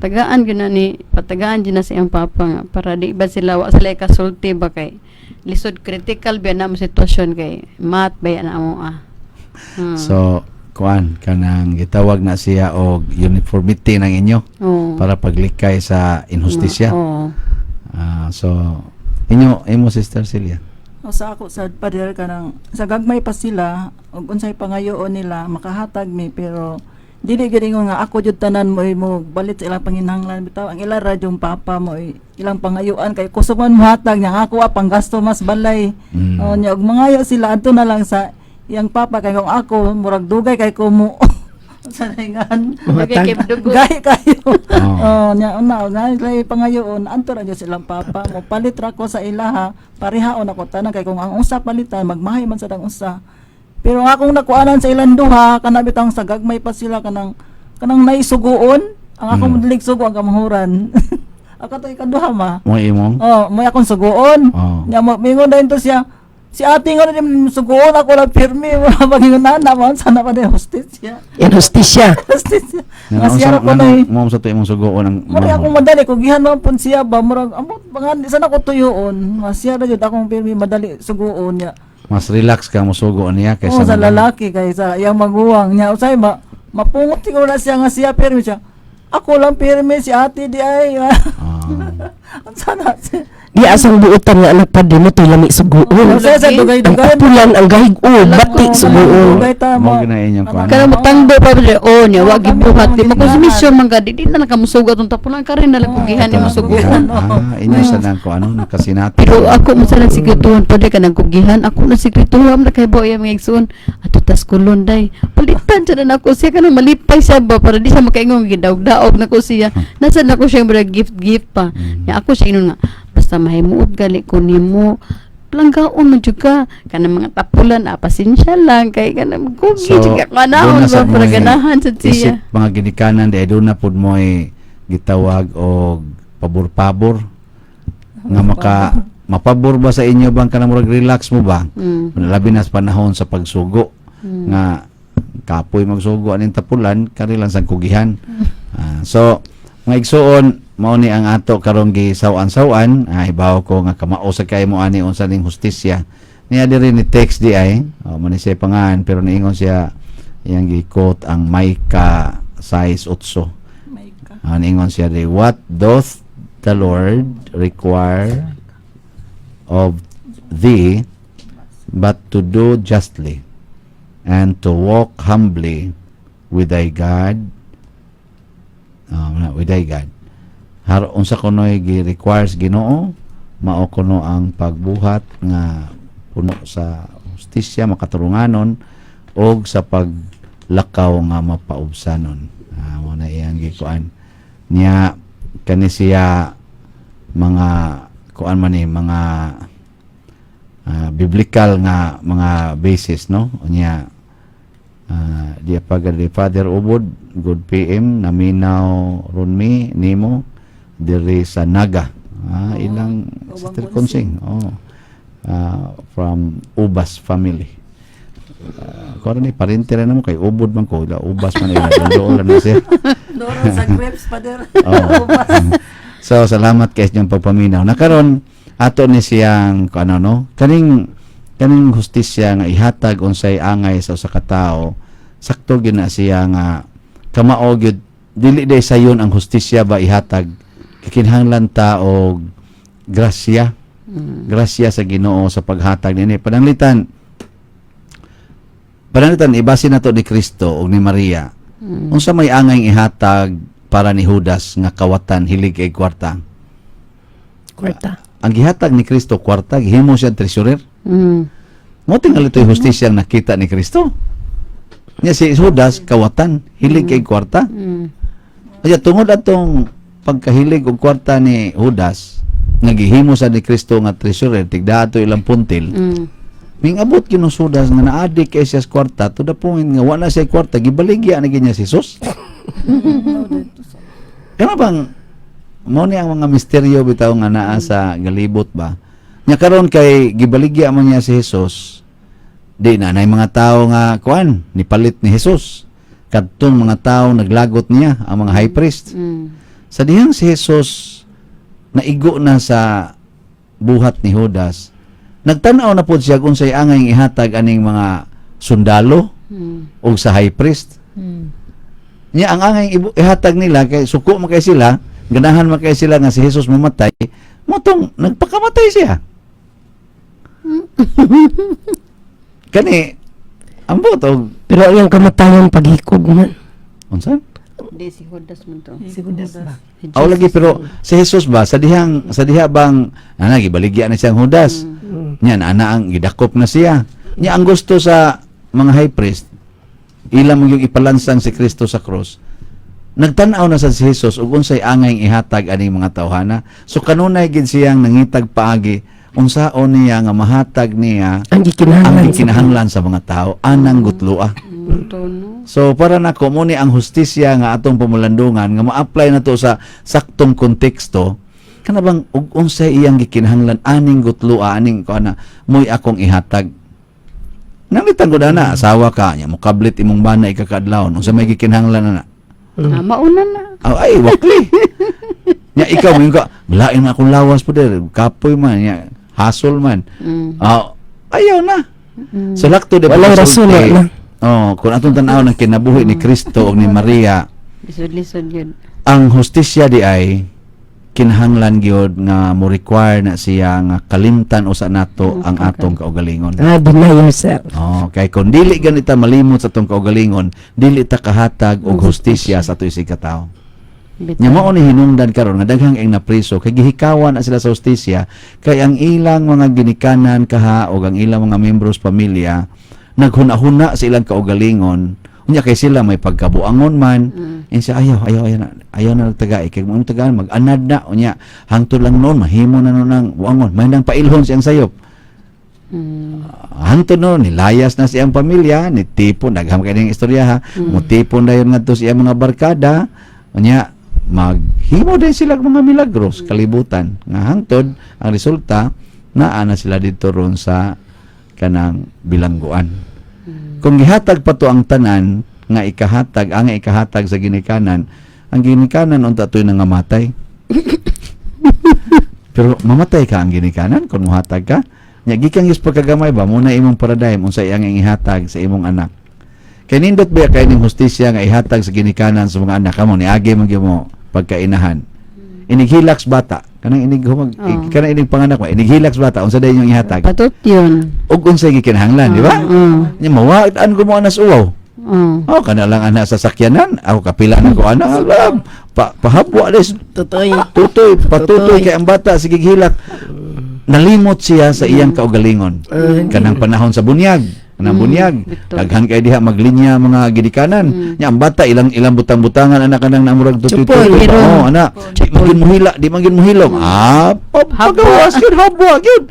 Tagaan gyud na ni patagaan gyud na siyang papa nga para di ba sila wa sila kasulti ba kay lisod critical ba na mo sitwasyon kay mat ba na mo ah. So kuan kanang gitawag na siya og uniformity ng inyo para paglikay sa inhustisya. Oo. So inyo imo, Sister Celia. O sa ako sa pader kanang sa gagmay pa sila ug unsay pangayoon nila makahatag mi, pero dili gyud ingon nga ako jud tanan mo mo balit sa ilang panginahanglan. Bitaw ang ila ra yung papa mo ilang pangayuan kay kusog man mohatag niya ako panggasto mas balay. O nya og mangayo sila adto na lang sa iyang papa kay kung ako murag dugay kay ko mo sa naingan. Muhatag. Kay dugo. Gay kayo. Oo. Oh, nya una nga lay pangayoon anto ra gyud silang papa mo palit ra ko sa ilaha parehaon ako tanan kay kung ang usa palitan magmahay man sa dang usa. Pero ang akong nakuanan sa ilang duha kana bitang sa gagmay pa sila kanang kanang naisuguon ang akong mm. sugo ang kamahuran. Ako to ikaduha ma. Mo imong Oh, may akong suguon. Oo. Nya mo mingon dayon to siya. Si ate nga din suguon ako lang pirmi wala magingon na naman sana pa din hostisya. Inhustisya. Hostisya. Nga Nga siya ra ko na eh. mo sa to imong sugoon ang Murag akong madali kung gihan man pun siya ba murag amot mga sana ko tuyoon. Nga siya ra jud akong pirmi madali suguon niya. Mas relax ka mo sugo niya Kaysa kaysa sa lalaki kaysa iyang maguwang niya. Usay ma mapungot siguro na siya nga siya pirmi siya. Ako lang pirmi si ate di ay. Sana si Di asang buotan nga anak, padre mo to'y lami suguon. Sa sa Ang dugay-dugay. tapulan, ang gahig-o, bati suguon. Dugay ta Mao gyud na inyong kuan. Kana mo tangbo pa ba oh niya wa gibuhat di Kami makonsumisyon man ka di na lang ka musugat ang tapulan ka rin na lang kugihan ni Ito, musuguan. Ah, inyo sa nang kuan ano nakasinati. Pero ako mo sa nagsikretuhan pa di ka nang kugihan ako na sikretuhan na kay boy ang mga igsoon ato tas kulon day palitan siya na nako siya kanang malipay siya ba para di siya makaingon gidaog-daog nako siya nasa nako siya murag gift gift pa nya ako siya ingon nga basta mahimuot gali ko nimo planggaon man jud ka kanang mga tapulan ah pasensya lang kay kanang kugi jud ka kanahon doon na ba sa para mo'y ganahan sad siya. Isip mga ginikanan di doon na pud mo'y gitawag og pabor-pabor nga maka mapabor ba sa inyo bang kanang murag relax mo ba? Labi na sa panahon sa pagsugo nga kapoy magsugo aning tapulan kari lang sang kugihan. Ah, so mga igsuon, mao ni ang ato karong gisaw-an-saw-an. Ah, hibaw ko nga kamao sa kay mo ani unsa ning hustisya niya diri ni text di ay oh, man ni siya pangan pero niingon siya iyang gi-quote ang Micah 6:8. May ka. Ah, niingon siya di, "What doth the Lord require of thee but to do justly and to walk humbly with thy God?" Ah, with thy God. Har unsa kunoy gi-requires Ginoo, mao kuno ang pagbuhat nga puno sa hustisya, makaturunganon og sa paglakaw nga mapaubsanon. Ah, mo na iyang gikuan niya kani siya mga kuan man ni mga biblical nga mga basis, no? Unya di pa gani Father Ubod, good PM, naminaw ron mi nimo diri sa Naga, ilang Ubang Sister Consing, oh, from Ubas family. Kuan ni parente ra namo kay Ubod man ko, ila Ubas man ila dulo na siya. Doro sa grapes, pader. Oo. So salamat kay inyong pagpaminaw. Nakaron ato ni siyang kung ano, no, kaning kaning hustisya nga ihatag unsay angay sa usa ka tawo, sakto gyud na siya nga kamao gyud dili day sayon ang hustisya ba ihatag, kinahanglan ta og grasya, grasya sa Ginoo sa paghatag nini. Pananglitan, pananglitan ibase nato ni Kristo ug ni Maria, unsa may angay ihatag para ni Judas nga kawatan, hilig kay kwarta? Kwarta. Ang gihatag ni Kristo kwarta, gihimo siya treasurer. Mo tingali to'y hustisya ang nakita ni Kristo. Nya si Judas kawatan, hilig kay kwarta. Kaya tungod atong pagkahilig og kwarta ni Judas, nga gihimo sa ni Kristo nga treasurer, tigda ato ilang puntil. Mingabot gyud ng Judas nga naadik kay siya sa kwarta to the point nga wala siya kwarta, gibaligya na gyud niya si Jesus. Kaya bang mao ni ang mga misteryo bitaw nga naa sa galibot ba. Nya karon kay gibaligya man niya si Jesus, di na nay mga tao nga kuan nipalit ni Jesus. Kadtong mga tao naglagot niya, ang mga high priest. Sa dihang si Jesus naigo na sa buhat ni Judas, nagtan-aw na pod siya kung say angay ihatag aning mga sundalo o sa high priest. Nya ang angay ihatag nila kay suko man kay sila, ganahan man kay sila nga si Jesus mamatay, motong nagpakamatay siya. Kani ambot og Pero ang iyang kamatayon paghikog man. Unsa? Di si Judas man to. Si Judas ba? Si Aw lagi, pero si Jesus ba sa dihang sa diha bang ana gibaligya na siyang Judas. Nya na ana ang gidakop na siya. Nya ang gusto sa mga high priest ila mo yung ipalansang si Kristo sa cross. Nagtan-aw na sa si Jesus ug unsay angay ihatag aning mga tawhana. So kanunay gid siyang nangitag paagi unsaon niya nga mahatag niya Ang gikinahanglan. ang gikinahanglan sa mga tao anang gutloa. To, no? So para nako mo ni ang hustisya nga atong pumulandungan nga ma-apply na to sa saktong konteksto kana bang ug unsay iyang gikinahanglan aning gutloa aning kuana mo'y akong ihatag. Nanglitan ko na asawa ka nya mokablit imong bana ikakaadlawon, unsa may gikinahanglan na? Ah, mauna na. Oh, ay wakli. Nya ikaw mo ka lain man akong lawas po der kapoy man nya hasol man. Ah, ayaw na. So lakto de Walay rason na. Oh, kung atong tan-aw ng kinabuhi ni Kristo o ni Maria, Lisod-lisod yun. ang hustisya di ay Kinahanglan gyud nga mo require na siya nga kalimtan usa nato ang atong kaugalingon. Ah, deny yourself. Oh, kay kung dili ganita malimot sa atong kaugalingon, dili ta kahatag og hustisya sa ato isig katawo. Bitaw. Nya mao ni hinungdan karon nga daghang ang napriso kay gihikawan na sila sa hustisya kay ang ilang mga ginikanan kaha o ang ilang mga membros pamilya naghuna-huna sa ilang kaugalingon, unya kay sila may pagkabuangon man mm. Siya ayaw ayaw ayaw na, ayaw na nagtagai kay mo tagaan mag-anad na, unya hangtod lang noon mahimo na noon ang buangon, may nang pailhon siyang sayop. Hangtod no nilayas na siyang pamilya ni tipon daghang kay ning istorya ha, mutipon dayon ngadto sa iyang mga barkada, unya maghimo din sila og mga milagros kalibutan nga hangtod ang resulta naa na sila dito ron sa kanang bilangguan. Kung gihatag pa to ang tanan nga ikahatag, ang ikahatag sa ginikanan, ang ginikanan unta to'y nangamatay, pero mamatay ka ang ginikanan kung muhatag ka. Nya gikan gyud sa pagkagamay ba muna imong paradigm unsa iyang ihatag sa imong anak. Kay nindot ba kay ning hustisya nga ihatag sa ginikanan sa mga anak kamo niagi man gyud mo pagkainahan. Inighilaks bata kanang inig humag kanang inig panganak mo, inighilaks bata, unsa day inyong ihatag? Patot yun. Ug unsay gikinahanglan, di ba? Oo. Nya mawaan ko mo anas uwaw. Oo. Oh, kana lang ana sa sakyanan, ako kapila na ko ana, alam. Pa pahabwa des. Tutoy. Tutoy, patutoy Tutoy. kay ang bata sige hilak. Nalimot siya sa iyang kaugalingon. Kanang panahon sa bunyag, kanang bunyag. Bitaw. Daghan kay diha maglinya mga gidikanan. Nya ang bata ilang ilang butang-butangan anak kanang namurag tutoy Chupoy. tutoy. Pero- Oh, ana, di man gyud mohila, di man gyud mohilom. Ah, pagawas gyud, habwa gyud.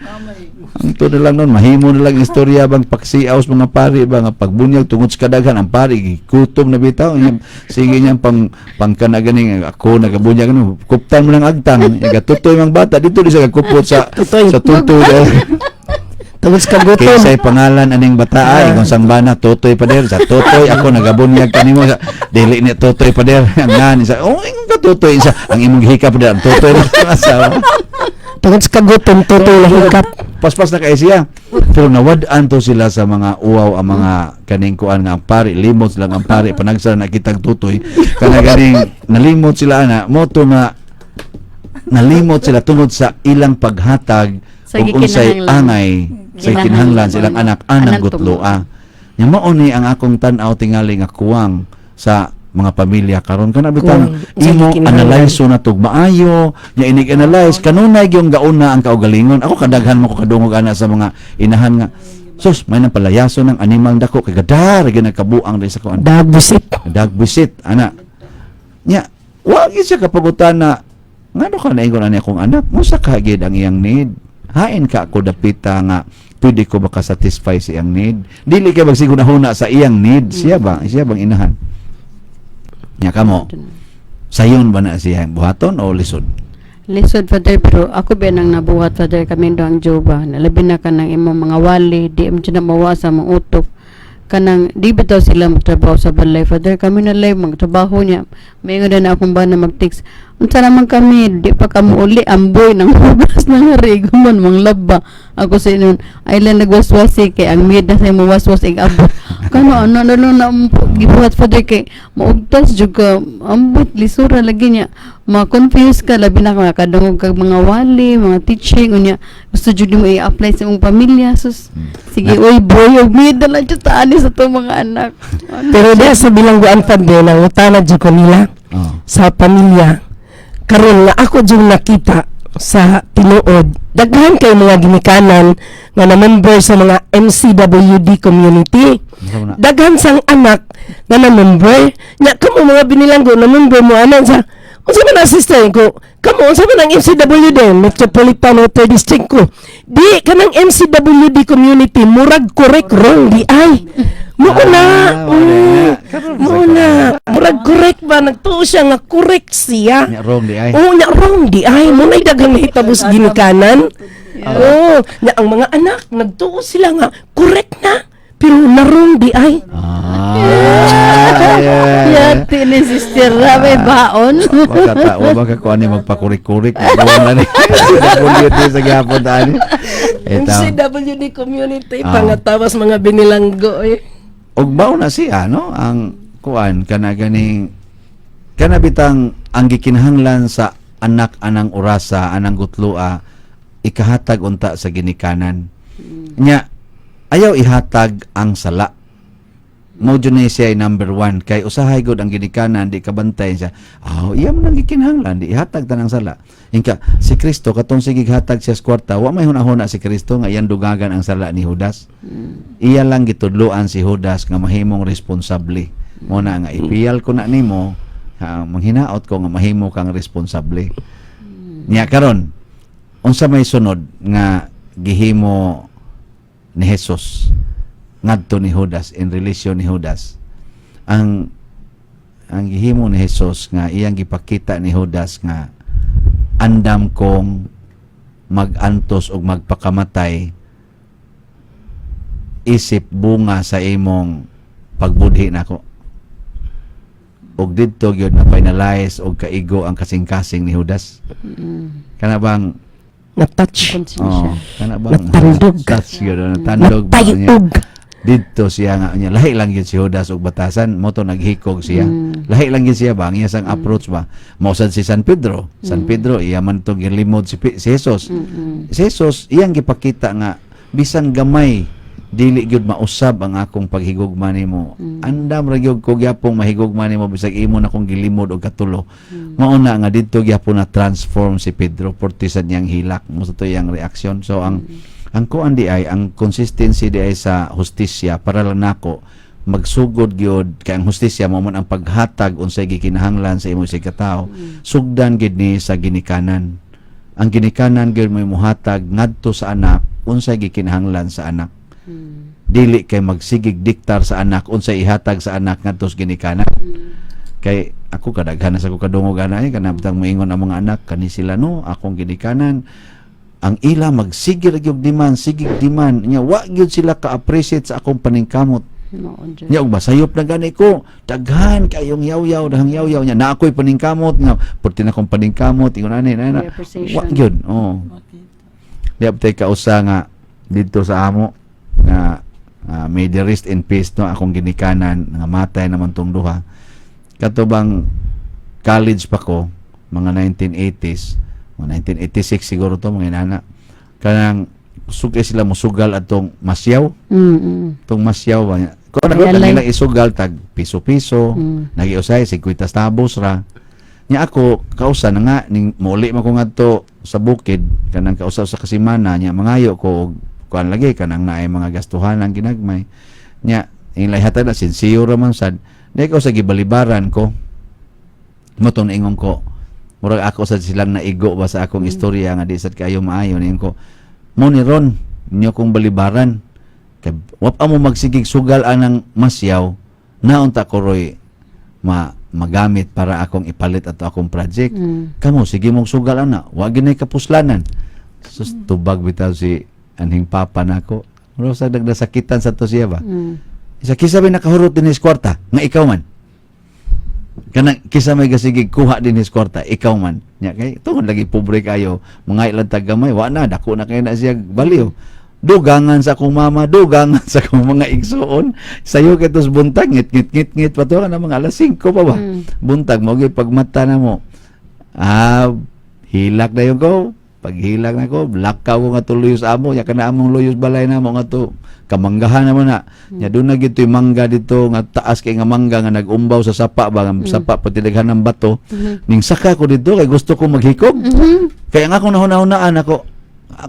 Ang to na lang nun, mahimo na lang istorya bang paksiaw sa mga pari ba nga pagbunyag tungod sa kadaghan ang pari gikutom na bitaw niya, sige niya pang pangkana ganing ako nagabunyag ano kuptan mo ng agtang gatutoy mang bata dito di siya gakupot sa Tutoy. sa tutoy. Tungod sa kagutom. Kay pangalan aning bataa ingon sang bana Totoy pader sa Totoy ako nagabunyag kanimo sa dili ni Totoy pader ang ngani sa oh ingon ka Totoy sa ang imong gihika pader ang Totoy na asawa. Tungod sa kagutom, tutoy na hikap. Paspas na kay siya. Pero nawad-an to sila sa mga uwaw ang mga kaning kuan nga ang pari limot lang ang pari panagsara na kitang tutoy kana ganing nalimot sila ana mo to nga nalimot sila tungod sa ilang paghatag Sa ug unsay gikinahanglan. angay sa kinahanglan sa ilang anak anang Anang gutloa. Nya mao ni ang akong tan-aw tingali nga kuwang sa mga pamilya karon kana bitang Kuwang sa imo gikinahanglan. analyze na tug maayo nya inig analyze kanunay gyung gauna ang kaugalingon. Ako kadaghan mo ko kadungog ana sa mga inahan nga sus may nang palayaso ng animal dako kay gadar gyud nagkabuang di sa kuan. Dagbusit. Dagbisit ana nya wa gyud siya kapagutan na ngano ka naingon ani akong anak mo sa ka gyud ang iyang need, hain ka ako dapita nga pwede ko makasatisfy sa iyang need, dili kay magsiguna-huna sa iyang need siya ba, siya bang inahan nya kamo sayon ba na siya buhaton o lisod? Lisod, Father, pero ako ba nang nabuhat, Father, kami do ang joba. Labi na ka ng imong mga wali, di mo dyan na mawa sa mga utok. Kanang, di ba daw sila magtrabaho sa balay, Father? Kami na lang magtrabaho niya. May nga na akong ba na mag-text. Unsa naman kami, di pa kamo uli, amboy ng hubras ng harigo man, mga laba. Ako sa inyon, ay lang nagwaswasi kay ang mid na sa imo waswas ig abot. Kano ano na lang na gibuhat, Father, kay maugtas jud ka ambot lisura lagi niya. Ma-confuse ka labi na ka nakadungog kag mga wali, mga teaching unya gusto jud nimo i-apply sa imong pamilya sus. Sige oy boy, og mid na lang jud ta ani sa tong mga anak. Ano? Pero diya sa bilangguan, Father, nangutana jud ko nila sa pamilya. Karon nga ako jud nakita sa tinuod, daghan kay mga ginikanan nga na member sa mga MCWD community. Unsa man na? Daghan sang anak nga na member. Nya kamo mga binilanggo na member mo ana sa unsa man ang sister ko? Kamo unsa man ang MCWD Metropolitan Water District ko? Di kanang MCWD community murag correct wrong di ay. Mo na. Ah, wala na. Karon sa Mo na. Murag correct ba nagtuo siya nga correct siya. Nya wrong di ay. Oo, nya wrong di ay. Mo na'y daghang nahitabo sa ginikanan. Oo, nya ang mga anak nagtuo sila nga correct na pero narong di ay. Ah, yeah. Yati ni sister ra may baon. Baka ta, wa baka ko ani magpakurik-kurik. Magawa na ni. Sinabuliyot ni sa gihapon ta ani. Ito. MCWD community pangatawas mga binilanggo eh. Og mao na siya no ang kuan kana ganing kana bitang ang gikinahanglan sa anak anang orasa, anang gutloa, ikahatag unta sa ginikanan. Nya ayaw ihatag ang sala. Mao jud ni siya ay number one kay usahay gud ang ginikanan di kabantay siya. Aw, iya man ang gikinahanglan, di ihatag tanang sala. Ingka si Kristo, katong sige hatag siya sa kwarta, wa may hunahuna si Kristo nga iyang dugagan ang sala ni Judas. Iya lang gitudloan si Judas nga mahimong responsable. Mo na nga ipiyal ko na nimo, ha, manghinaot ko nga mahimo kang responsable. Nya karon, unsa may sunod nga gihimo ni Jesus ngadto ni Judas, in relation ni Judas? Ang gihimo ni Jesus nga iyang gipakita ni Judas nga andam kong magantos og magpakamatay isip bunga sa imong pagbudhi nako. Og didto gyud na finalize og kaigo ang kasing-kasing ni Judas. Kana bang Na-touch. Konsensya. Oh, kana bang Natandog. Touch gyud, natandog ba niya. Natayog. Didto siya nga niya lahi lang gyud si Judas og batasan mo to, naghikog siya. Lahi lang gyud siya ba ang iya sang approach ba. Mao sad si San Pedro. San Pedro, iya man to gilimod si Jesus. Si Jesus, iyang gipakita nga bisan gamay dili gyud mausab ang akong paghigugma nimo. Andam ra gyud ko gyapong mahigugma nimo bisag imo na kong gilimod og katulo. Mao na nga didto gyapon na transform si Pedro, porti sa niyang hilak mo sa to iyang reaksyon. So ang kuan di ay ang consistency di ay sa hustisya para lang nako magsugod gyud kay ang hustisya mao man ang paghatag unsay gikinahanglan sa imong katao. Sugdan gid ni sa ginikanan. Ang ginikanan gyud mo muhatag ngadto sa anak unsay gikinahanglan sa anak. Dili kay magsigig diktar sa anak unsay ihatag sa anak ngadto sa ginikanan. Kay ako, kadaghan na sa ko kadungog ana eh, kana bitang moingon ang mga anak kani sila, no, akong ginikanan ang ila magsige ra gyud demand, sigig demand nya, wa gyud sila ka-appreciate sa akong paningkamot. Mao jud. Nya ug basayop na gani ko, daghan kayong yaw-yaw, dahang yaw-yaw nya na ako'y paningkamot nga perti na akong paningkamot, ingon ani na na. The appreciation. Wa gyud, oh. Di abtay kausa nga didto sa amo nga may the rest in peace, no, akong ginikanan nga matay naman tong duha. Kato bang college pa ko, mga 1980s, mga 1986 siguro to, mga inana, kanang sugay sila musugal atong masyaw. Tong masyaw ba niya ko na Alay. nila isugal tag piso-piso. Nagiusay 50 tabos ra. Nya ako kausa na nga ning muuli man ko ngadto sa bukid kanang kausa sa kasimana, nya mangayo ko og kuan lagi kanang naay mga gastuhanan ginagmay. Nya ilay hatag na sinsiyo ra man sad di ko sa gibalibaran ko mo tong ingon ko, murag ako sa silang naigo ba sa akong istorya nga di sad kaayo maayo. Ningon ko mo ni ron inyo kong balibaran kay wa pa mo magsigig sugal anang masyaw, naunta ko roy ma magamit para akong ipalit ato akong project. Kamo sige mong sugal ana, wa ginay kapuslanan. Sus, tubag bitaw si anhing papa nako. Mura sa nagdasakitan sa to siya ba. Isa kisa may nakahurot din his kwarta nga ikaw man, kanang kisa may gasigig kuha din his kwarta, ikaw man. Nya kay tungod lagi pobre kayo, mga ilang tagamay, wa na dako na kay na siya baliw. Dugangan sa akong mama, dugangan sa akong mga igsuon. Sayo kay tos buntag, ngit ngit ngit ngit pa to na mga alas 5 pa ba. Buntag mo gyud pagmata na mo. Ah, hilak na yun ko. Paghilak na ko, lakaw ko nga to luyos amo, ya kana among luyos balay na mo nga to kamanggahan na mo na. Nya doon na gito yung mangga dito nga taas kay nga mangga nga nag-umbaw sa sapa ba, nga sapa pati daghan ng bato. Ning saka ko dito kay gusto ko maghikog. Kaya nga akong nahuna-hunaan ako,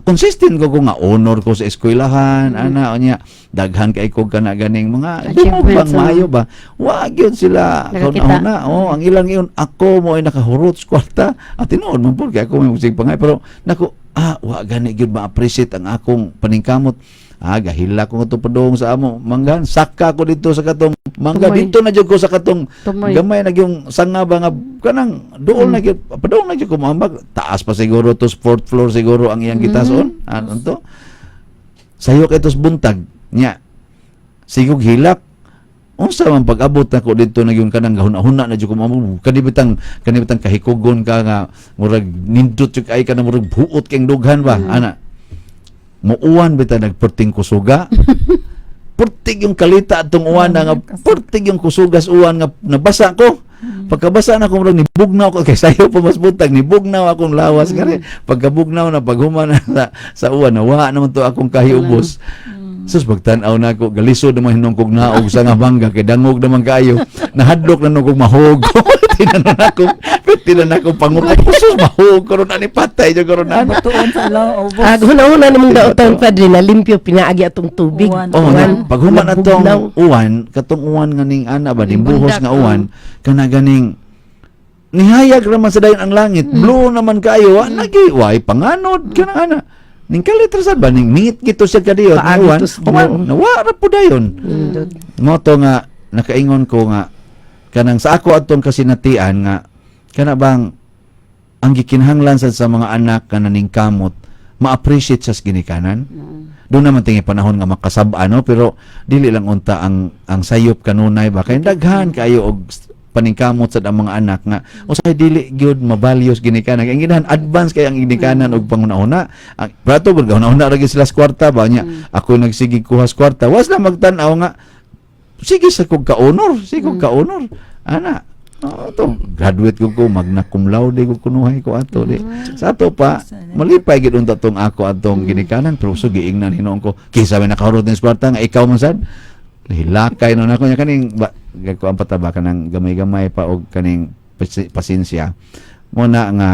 consistent ko nga honor ko sa eskwelahan, ana unya daghan kay ko kana ganing mga dungog Achievements, bang oh. maayo ba. Wa gyud sila Nakakita. kahuna-huna. Oh, ang ilang iyon ako mo ay nakahurot sa kwarta. At tinuod man pud kay ako may musig pangay, pero nako, wa gani gyud ma-appreciate ang akong paningkamot. Ah, gahila ko nga padung sa amo manggan, saka ko dito sa katong mangga. Tumoy. Dito na jud ko sa katong Tumoy. gamay na yung sanga ba nga kanang dool na gyud, padung na gyud ko moambag. Taas pa siguro to, fourth floor siguro ang iyang gitason. Ano to, sayo kay tos buntag nya sigog hilak. Unsa man pag-abot nako didto na yung kanang gahuna-huna na jud ko mo, kanibitang kahikugon ka nga murag nindot jud kay ka na murag buot kay dughan ba ana. Muuwan bitaw, nagperting kusuga, perting yung kalita atong uwan na nga perting yung kusugas uwan nga nabasa ko. Pagkabasa na akong ni bugnaw ko kay sayo pa mas buntag, ni bugnaw akong lawas kare. Pagkabugnaw na, paghuma na sa uwan, nawa naman to akong kahiubos. Sus, pagtan-aw na ako, galisod naman hinong kog naog sa nga mangga kay dangog naman kaayo. Nahadlok na nung kog mahog. Tinan ako, tinan ako pangupok. Sus, mahog karon ani, patay jud karon ani. Batuon sa ilang ubos. Ag hunahuna nimong daotan, Padre, na limpyo pinaagi atong tubig. Uwan. Oh, na, pag human atong Nabugnaw. uwan, katong uwan nga ning ana ba, ning buhos Bundak, nga uwan, kana ganing nihayag raman sa dayon ang langit, blue naman kaayo, wa nagi, way panganod kana ana. Ning kalit ra sad ba ning mingit gito siya kadiyot nga Paagi uwan, to sa human, Ginoo. nawa ra po dayon. Nindot. Mo to nga nakaingon ko nga kanang sa ako atong kasinatian nga kana bang ang gikinahanglan sad sa mga anak nga naningkamot ma-appreciate sa ginikanan. Doon naman tingi panahon nga makasab-an, no, pero dili lang unta ang sayop kanunay ba kay daghan kaayo og paningkamot sad ang mga anak nga usahay dili gyud mabalyos ginikanan, kay ang ginahan advance kay ang ginikanan og panghuna-huna ang prato gud huna-huna ra gyud sila sa kwarta ba nya. Ako nagsige kuha sa kwarta, was na magtan-aw nga sige sa kog ka-honor, sige kog ka-honor ana. Oh, to graduate ko, magna cum laude ko kunuhay ko ato di. Sa ato pa malipay gid unta tong ako atong ginikanan, pero so giingnan hinuon ko kaysa may nakahurot ning kwarta nga ikaw man sad hilakay no nako nya kaning ba ko ang pataba kanang gamay-gamay pa og kaning pasensya mo na nga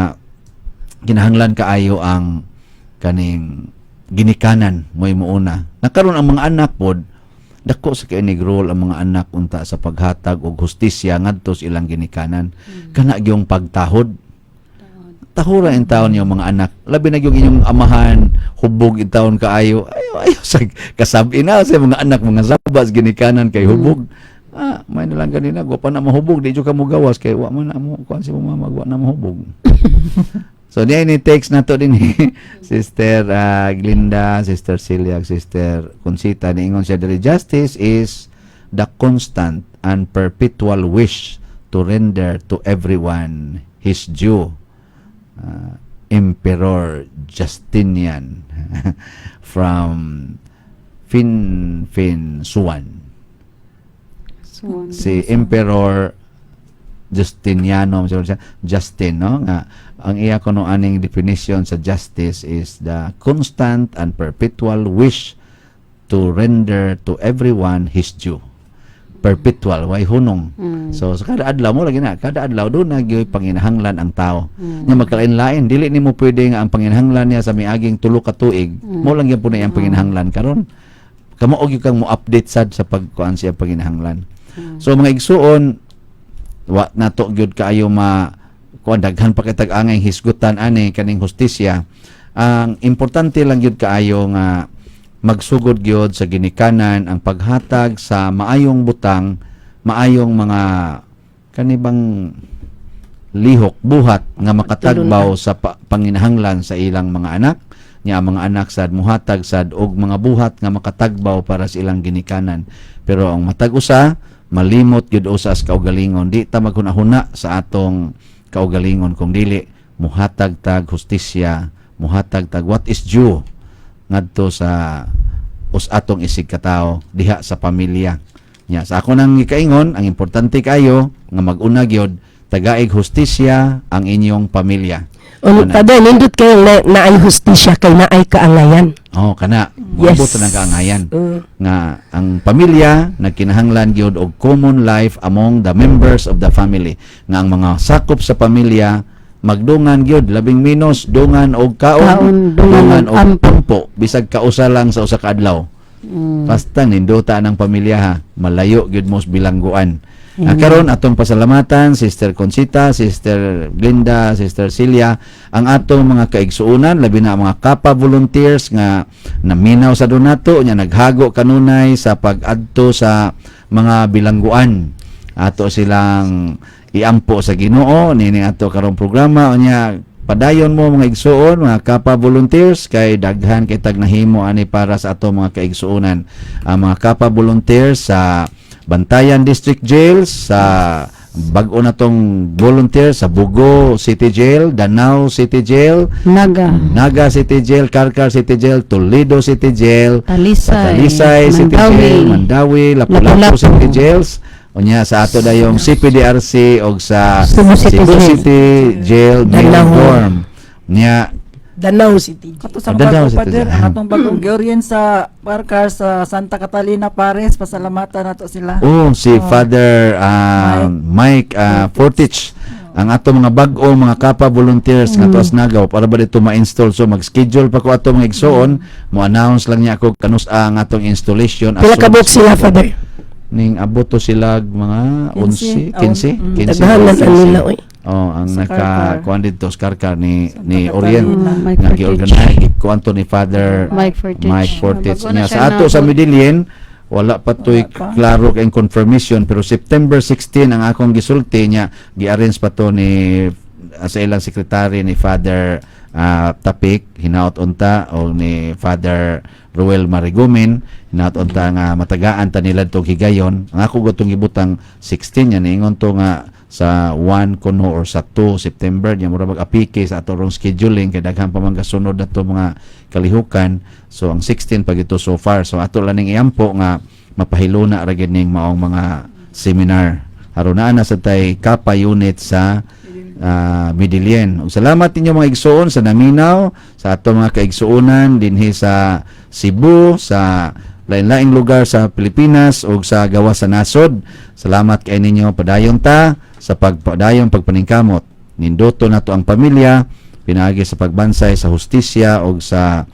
kinahanglan kaayo ang kaning ginikanan mo'y muuna. Nakaron ang mga anak pod, dako sa kainig role ang mga anak unta sa paghatag og hustisya ngadto sa ilang ginikanan. Kana gyung pagtahod. Tahura in taon yung mga anak. Labi na yung inyong amahan, hubog in taon kaayo. Ayo, ayo sa kasabi na sa mga anak, mga sabas ginikanan kay hubog. Ah, may na lang ganina, wa pa na mahubog, di jud ka mo gawas kay wa man na mo kuan si mama, wa na mahubog. So niya ni text na to din ni Sister Glinda, Sister Celia, Sister Conchita, niingon siya diri, "Justice is the constant and perpetual wish to render to everyone his due." Emperor Justinian from Fin Fin Suan. So, Si Emperor Justiniano, siguro siya, Justin, no? Nga, ang iya kuno aning definition sa justice is the constant and perpetual wish to render to everyone his due. Perpetual, way hunong. So, sa kada adlaw mo lagi na, kada adlaw doon na gyoy panginahanglan ang tao. Nga magkalain-lain, dili nimo pwede nga ang panginahanglan niya sa miaging 3 ka tuig, mo lang gyud po na iyang panginahanglan karon. Kamo og kang mo update sad sa pagkuan siya panginahanglan. So mga igsuon, wa nato gyud kaayo ma kuan, daghan pa kay tag-angay hisgutan ani kaning hustisya. Ang importante lang gyud kaayo nga magsugod gyud sa ginikanan ang paghatag sa maayong butang, maayong mga kanibang lihok buhat nga makatagbaw sa panginahanglan sa ilang mga anak nya. Ang mga anak sad muhatag sad og mga buhat nga makatagbaw para sa ilang ginikanan, pero ang matag usa malimot gyud usa sa kaugalingon. Di ta maghuna-huna sa atong kaugalingon kung dili muhatag tag hustisya, muhatag tag what is due ngadto sa us atong isig katawo diha sa pamilya nya. Sa ako nang gikaingon, ang importante kayo nga mag-una gyud tagaig hustisya ang inyong pamilya. O, Ana. Father, nindot kayo na naay hustisya kay naay kaangayan. Oh, kana Yes. moabot na ng kaangayan nga ang pamilya nagkinahanglan gyud og common life among the members of the family, nga ang mga sakop sa pamilya magdungan gyud, labing minos dungan og kaon, Kaon, dungan og og ampo. ampo, bisag kausa lang sa usa ka adlaw. Basta nindota ng pamilya ha, malayo gyud mo sa bilangguan. Ah, karon atong pasalamatan Sister Conchita, Sister Glinda, Sister Celia, ang atong mga kaigsuonan, labi na ang mga kapa volunteers nga naminaw sa donato nya naghago kanunay sa pag-adto sa mga bilangguan. Ato silang iampo sa Ginoo nining ato karong programa. Unya padayon mo, mga igsuon, mga kapa volunteers, kay daghan kay tag nahimo ani para sa ato mga kaigsuonan. Ang mga kapa volunteers sa Bantayan District Jail, sa bag-o na tong volunteer sa Bogo City Jail, Danao City Jail, Naga. Naga City Jail, Carcar City Jail, Toledo City Jail, Talisay, Talisay City Mandawi, Jail, Mandawi, Lapu-Lapu Lapu-Lapu. City Jails. Unya sa ato dayong CPDRC og sa Cebu City Cebu Jail. City Jail Male Danao. Dorm. Nya Danao City. Kato sa Oh, Danao bago sa pader, Tizan. ang atong bagong giorient sa Parkar sa Santa Catalina Pares, pasalamatan nato sila. Oh, si Father Mike Fortich, ang ato mga bag-o mga kapa volunteers nga tuas nagaw para ba dito ma-install, so mag-schedule pa ko ato mga igsoon, mo announce lang niya ako kanus ang atong installation as Pila soon ka as buok sila, possible. Father? Ning abot to sila mga 11, 15, 15, 15. 15. Daghan man ang nila oy. Oh, ang Sa naka Karkar. kuan dito sa Karkar ni Santa ni Catalina. Orient Mike nga Fortich. gi-organize kuan to ni Father Mike Fortich. Mike Fortich. Bago na Nya siya sa ato sa Medellin wala pa to'y Wala pa. klaro kay confirmation, pero September 16 ang akong gisulti niya, gi-arrange pa to ni sa ilang secretary ni Father Tapik hinaot unta o ni Father Ruel Marigumin, hinaot unta nga matagaan ta nila tog higayon. Ang ako gutong gibutang 16 niya, niingon to nga sa 1 kuno or sa 2 September niya, mura mag apike sa ato rong scheduling kay daghan pa man gasunod na to mga kalihukan. So ang 16 pag ito so far, so ato lang ning iampo nga mapahiluna ra gyud ning maong mga seminar aron naa na sa tay kapa unit sa Medellin. Ug salamat ninyo mga igsuon sa naminaw, sa ato mga kaigsuonan dinhi sa Cebu, sa lain-laing lugar sa Pilipinas ug sa gawas sa nasod. Salamat kay ninyo, padayon ta sa pagpadayon pagpaningkamot. Nindoto nato ang pamilya pinaagi sa pagbansay sa hustisya ug sa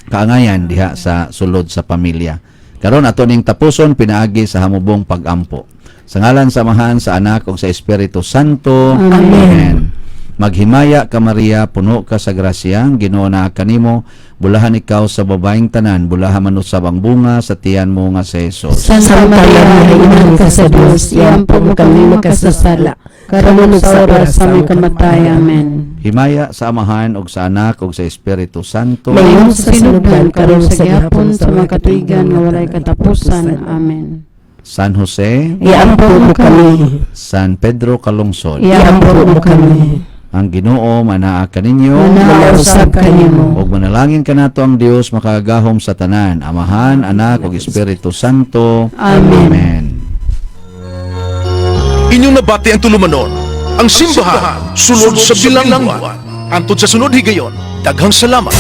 kaangayan diha sa sulod sa pamilya. Karon ato ning tapuson pinaagi sa hamubong pagampo. Sa ngalan sa Amahan, sa Anak ug sa Espiritu Santo. Amen. Maghimaya ka Maria, puno ka sa grasya, ang Ginoo naa kanimo, bulahan ikaw sa babaeng tanan, bulahan man usab ang bunga sa tiyan mo nga si Jesus. Santa Maria, inahan ka sa Dios, iampo mo kami makasasala, karon ug sa oras sa aming kamatayan. Amen. Himaya sa Amahan ug sa Anak ug sa Espiritu Santo. Mayon Mayon sa sinugdan karon sa gihapon sa mga katuigan nga walay katapusan. Amen. San Jose, Iampo mo kami. San Pedro Calungsod. Iampo mo kami. Ang Ginoo manaa kaninyo. Manaa usab kanimo. Ug manalangin kanato ang Dios makagagahom sa tanan, Amahan, Anak ug Espiritu Santo. Amen. Amen. Inyong nabati ang tulumanon, ang simbahan, sulod sa bilangguan. Antod sa sunod higayon, daghang salamat.